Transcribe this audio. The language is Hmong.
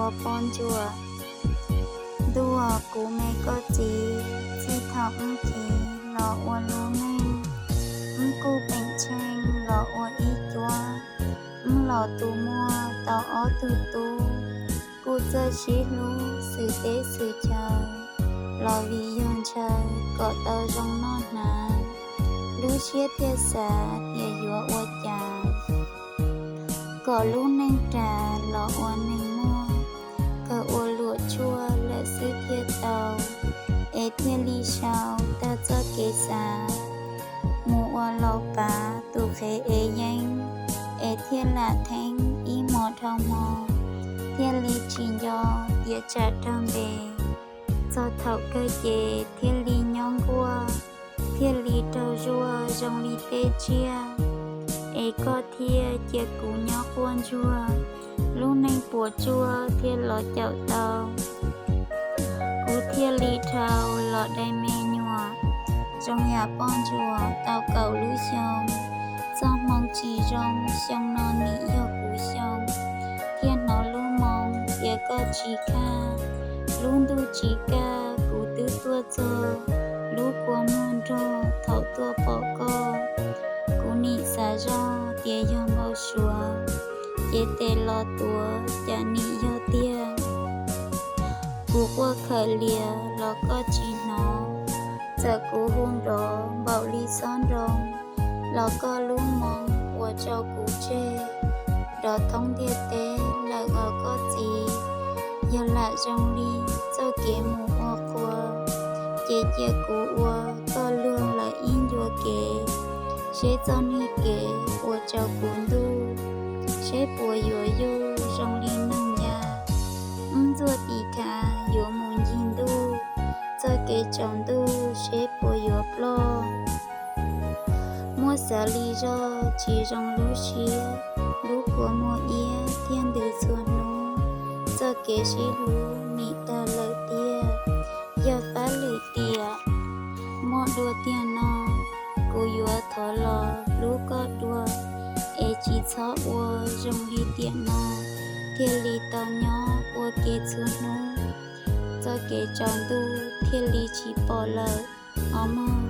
ua poj ntsuam. Ntuj, kuv me koj txiv, txij thaum wb khiv los ua lub neej, wb kuj peem tsheej los ua ib cuab, wb los tu muaj tau ob tug tub, kuj txawj sib hlub xwm teb xwm chaw, los vim yog ntshaw kom tau zoo noj hnav, lub siab thiaj xav tias yuav ua cas kom lub neej ras los ua neeg muaj, kawg ua luam tshuaj lawm xwb thiaj tau, es thiaj li sau tag txoj kev xav mus ua laus pav tus qhev ev yeeb, es thiaj lam theeb ib hmo dhau hmo, thiaj li tsis nco tias tsam raug ntes. Txog thaum kawg ces thiaj li nyob nkuaj, thiaj li raug zuaj zoo li tej tsiaj, es koj thiaj cia kuv nyob quaj ntsuag, lub neej puas tsuaj thiaj los caum tau. Kuv thiaj li dhau los dai me nyuam, zoo yam poj ntsuam tau kaum lub xyoo, txoj hmoo tsis zoo xyoo no nim yog kuv xyoo, thiaj hnov lub moo tias koj tsis kaj, lub ntuj tsis kaj kuv twb tuaj txog, lub kua muag nrog thaum tuaj pom koj, kuv nim xav zoj tias yog npau suav, ces tes los tuav cas nim yog tiag. Kuv quaj khawm lias los koj tsis hnov, txawm kuv hu nrov npaum li xob nroo, los koj lub moo ua rau kuv tseg, nrov thoob ntiaj teb lawm os koj txiv. Yog lam zoo li txoj kev mus ua qhua, ces cia kuv ua koj luag lawm ib ncua kev, seb txoj niag kev ua rau kuv ntuj, seb puas yuav yuj zoo li neeg ya. Wb ntxuaj tim khav yuav mus ncig ntuj, txoj kev tsaus ntuj seb puas yuav ploj. Muab xav li zoj tsis zoo lub siab, lub kua muag iab thiaj ntws txhua hnub, txoj kev sib hlub nim tag lawm tiag. Yog fab lwm tiam muaj dua tiag no, kuv yuav thov los hlub koj dua, es tsis txhob ua zoo li tiam no, thiaj li tau nyob ua ke txhua hnub, txoj kev tsaus ntuj thiaj li tsis pom lawm os mog.